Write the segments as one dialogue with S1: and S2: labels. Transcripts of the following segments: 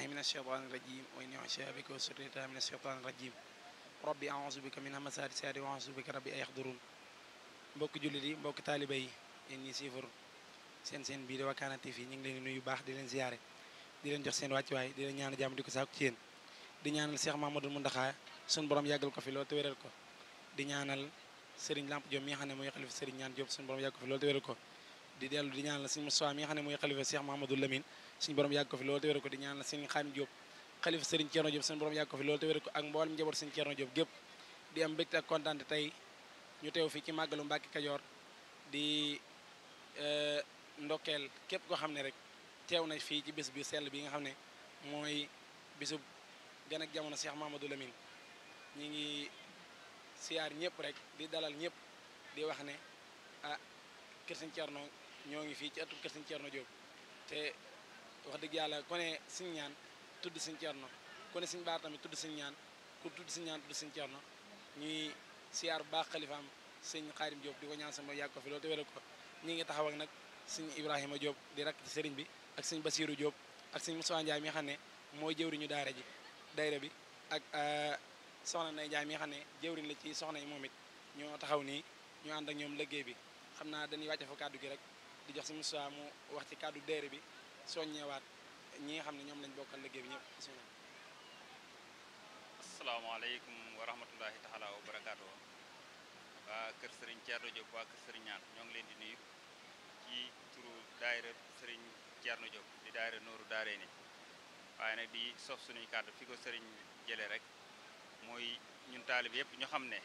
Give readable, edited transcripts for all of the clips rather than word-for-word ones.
S1: billahi min ashaytani irajim wa inni u'idhuha bika wa zurriyyataha min ashaytani irajim rabbi a'udhu bika min hamazaati shayatin wa a'udhu bika rabbi an yahdurun. mbokki jullit yi mbokki taaliba yi yéen ñi siifar seen bii di Wakana TV ñu ngi leen di nuyu baax di leen ziyaare di leen jox seen wàccuwaay di leen ñaan jàmm di ko sàkku ci yéen di ñaanal Cheikh Mamadou Mountakha suñu borom yàggal ko fi loolu te wéral ko di ñaanal Serigne Lamp Diop mi nga xam ne mooy xalifa Serigne ñaan Diop suñu borom yàgg ko fi loolu te wéral ko di dellu di ñaanal Serigne Moustapha mi nga xam ne mooy xalifa Cheikh Mamadou Lamine suñu borom yàgg ko fi loolu te wéral ko di ñaanal Serigne Khadim Diop xalifa Serigne Thierno Diop suñu borom yàgg ko fi loolu te wéral ko ak mboolem njaboot Serigne Thierno Diop gépp di am mbégte ak kontaan tey ñu teew fii ci màggalu Mbàkke Kajoor di ndokkeel képp koo xam ne rek teew na fii ci bés bi sell bi nga xam ne mooy bisub gan ak jamono Cheikh Mamadou Lamine ñi ngi siyaar ñëpp rek di dalal ñëpp di wax ne kër Sëñ Thierno ñoo ngi fii ci ëttub kër Sëñ Thierno Diop te wax dëgg yàlla ku ne Sëñ ñaan tudd Sëñ Thierno ku ne Sëñ Baar tamit tudd Sëñ ñaan ku tudd Sëñ ñaan tudd Sëñ Thierno ñuy siyaar bu baax xalifaam Sëñ Xaadim Diop di ko ñaan sama yàgg ko fi loolu te wéral ko ñi ngi taxaw ak nag Sëñ Ibrahima Diop di rakk ci sëriñ bi ak Sëñ Basiiru Diop ak Sëñ Moussa Ndiaye mi nga xam ne mooy jëwriñu daayira bi ak soxna Ndey Ndiaye mi nga xam ne jëwriñ la ci soxna yi moom it ñoo taxaw nii ñu ànd ak ñoom liggéey bi xam naa dañuy wàcce fa kàddu gi rek di jox Sëñ Moussa mu wax ci kàddu daayira bi soññewaat ñi nga xam ne ñoom lañ bokkal liggéey bi ñëpp bismillah.
S2: asalaamaaleykum wa rahmatullahi taala wa barakaatu. waa kër Serigne Thierno Diop waa kër Serigne ñaan ñoo ngi leen di nuyu ci turu daayira Serigne Thierno Diop di daayira Nooru Daarayni waaye nag di sof suñuy kàddu fi ko Serigne jëlee rek mooy ñun taalib yëpp ñu xam ne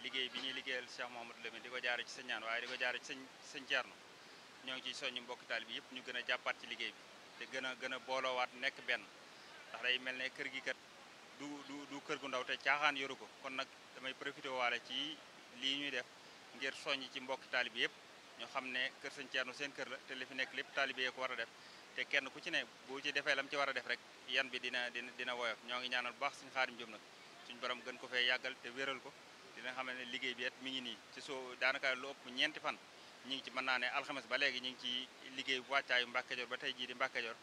S2: liggéey bi ñuy liggéeyal Cheikh Mouhamadou Lamine di ko jaare ci sëñ ñaan waaye di ko jaare ci sëñ Thierno ñoo ngi ciy soññu mbokki taalib yëpp ñu gën a jàppaat ci liggéey bi te gën a booloowaat nekk benn ndax day mel ne kër gi kat du kër gu ndaw te caaxaan yoru ko kon nag damay profité waale ci lii ñuy def ngir soññ ci mbokki taalib yëpp ñu xam ne kër sëñ Thierno seen kër la te li fi nekk lépp taalibe yee ko war a def te kenn ku ci ne bu ci defee lam ci war a def rek yan bi dina woyof ñoo ngi ñaanal bu baax suñu Xaadim Jóob nag suñu borom gën ko fee yàggal te wéral ko dina xam ne liggéey bi mi ngi nii ci soo daanaka lu ëpp ñeenti fan ñi ngi ci mën naa ne alxames ba léegi ñi ngi ci liggéey bu wàccaayu Mbàkke Kajoor ba tey jii di Mbàkke Kajoor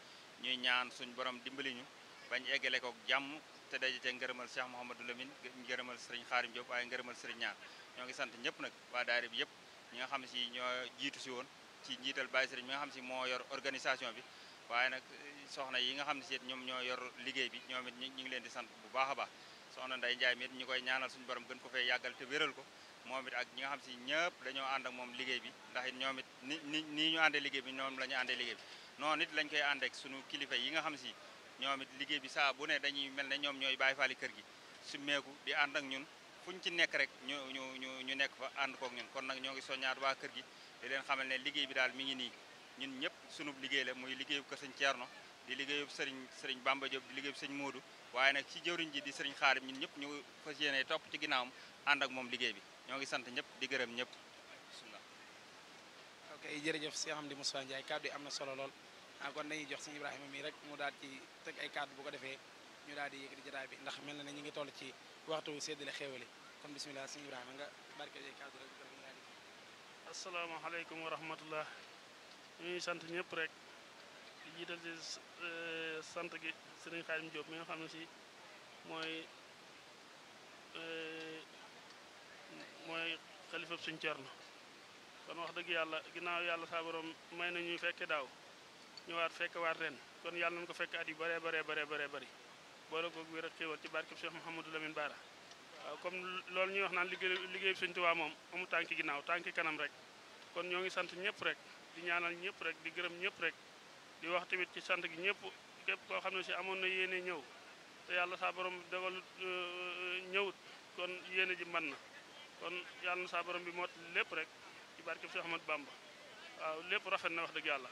S2: ñuy ñaan suñu borom dimbali ñu bañ eggale ko jàmm te daje te ngërëmal Cheikh Mouhamadou Lamine ngërëmal sëriñ Xaadim Jóob waaye ngërëmal sëriñ ñaan ñoo ngi sant ñëpp nag waa daayira bi yëpp ñi nga xam ne si ñoo jiitu si woon ci njiital Baye Sëriñ mi nga xam si moo yor organisation bi waaye nag soxna yi nga xam ne si ñoom ñoo yor liggéey bi ñoom it ñu ngi leen di sant bu baax a baax soxna Ndey Njaay mi it ñu koy ñaanal suñu borom gën ko fee yàggal te wéral ko moom it ak ñi nga xam si ñëpp dañoo ànd ak moom liggéey bi ndax it ñoom it nii ñu àndee liggéey bi ñoom la ñu àndee liggéey bi noonu it lañ koy ànd ak suñu kilifa yi nga xam si ñoom it liggéey bi saa bu ne dañuy mel ne ñoom ñooy bàyyi faali kër gi su meeku di ànd ak ñun fuñ ci nekk rek ñu nekk fa ànd kook ñun kon nag ñoo ngi soññaat waa kër gi di leen xamal ne liggéey bi daal mi ngi nii ñun ñëpp sunub liggéey la muy liggéeyu kër sëñ Thierno di liggéeyub sëriñ Bamba Diop di liggéeyub sëñ Modou waaye nag ci jëwriñ ji di sëriñ Xaadim ñun ñëpp ñu fas yéene topp ci ginnaawam ànd ak moom liggéey bi ñoo ngi sant ñëpp di gërëm ñëpp bismillah.
S1: ok jërëjëf Cheikh Amdi Moussa Ndiaye kàddu yi am na solo lool kon dañuy jox sëñ Ibrahima mii rek mu daal ci teg ay kàddu bu ko defee ñu daal di yëkkati jotaay bi ndax mel na ne ñu ngi toll ci waxtu séddale xéewali kon bismillah sëñ Ibrahima nga barke ay kàddu rek ñu daal di.
S3: asalaamaaleykum wa rahmatullah ñuy sant ñëpp rek di jiital ci sant gi sëriñ Xaadim Diop mi nga xam ne si mooy xalifab Sëñ Thierno kon wax dëgg yàlla ginnaaw yàlla saa borom may na ñuy fekke daaw ñëwaat fekke waat ren kon yàlla nañu ko fekk at yu bare bëri boole ko wér ak xéewal ci barkeb Cheikh Mouhamadou Lamine Bara waaw comme loolu ñuy wax naan liggéey Sëñ Tuubaa moom amul tànki ginnaaw tànki kanam rek kon ñoo ngi sant ñëpp rek di ñaanal ñëpp rek di gërëm ñëpp rek di wax tamit ci sant gi ñëpp képp koo xam ne si amoon na yéene ñëw te yàlla saa borom dogal ñëwut kon yéene ji mën na kon yàlla na saa borom bi moot lépp rek ci barkeb Cheikh Ahmadou Bamba waaw lépp rafet na wax dëgg yàlla